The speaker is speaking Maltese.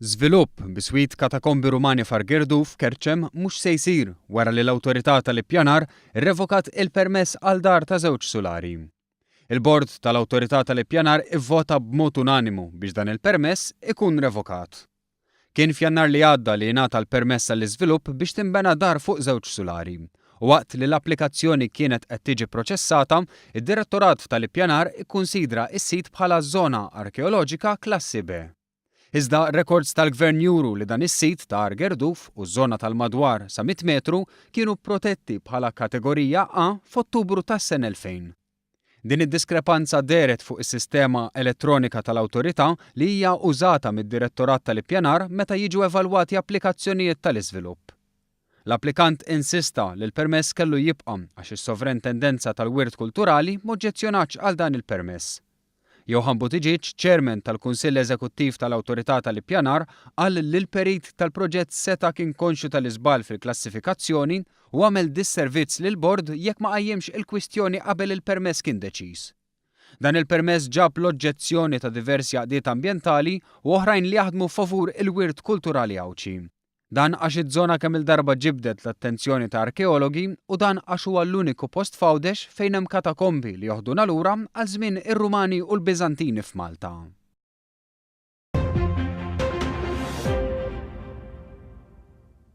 Żvilupp biswit katakombi Rumani f'Għar Gerduf, Kerċem mhux se jsir wara li l-Awtorità tal-Ippjanar irrevokat il-permess għal dar ta' żewġ sulari. Il-Bord tal-Awtorità tal-Ippjanar ivvota b'mod unanimu biex dan il-permess ikun revokat. Kien f'Jannar li għadda li ingħata l-permess għall-iżvilupp biex tinbena dar fuq żewġ sulari. U waqt li l-applikazzjoni kienet qed tiġi proċessata, id-Direttorat tal-Ippjanar ikkunsidra s-sit bħala żona arkeoloġika klassi B. Iżda rekords tal-Gvern juru li dan is-sit ta' Għar Gerduf u ż-żona tal-madwar sa 100 metru kienu protetti bħala Kategorija A f'Ottubru tas-sena 2000. Din id-diskrepanza dehret fuq is-sistema elettronika tal-Awtorità li hija użata mid-Direttorat tal-Ippjanar meta jiġu evalwati applikazzjonijiet tal-iżvilupp. L-applikant insista li l-permess kellu jibqa' għax is-Sovrintendenza tal-Wirt Kulturali m'oġġezzjonatx għal dan il-permess. Johann Buttigieg, Chairman tal-Kunsill Eżekuttiv tal-Awtorità tal-Ippjanar, qal li l-perit tal-proġett seta' kien konxju tal-iżball fil-klassifikazzjoni u għamel disservizz lill-Bord jekk ma qajjimx il-kwistjoni qabel il-permess kien deċiż. Dan il-permess ġab l-oġġezzjoni ta' diversi għaqdiet ambjentali u oħrajn li jaħdmu favur il-wirt kulturali Għawdxi. Dan għax iż-żona kemm-il darba ġibdet l-attenzjoni ta' arkeologi u dan għax huwa l-uniku post f'Għawdex fejn hemm katakombi li joħduna lura għal żmien ir-Rumani u l-Biżantini f'Malta.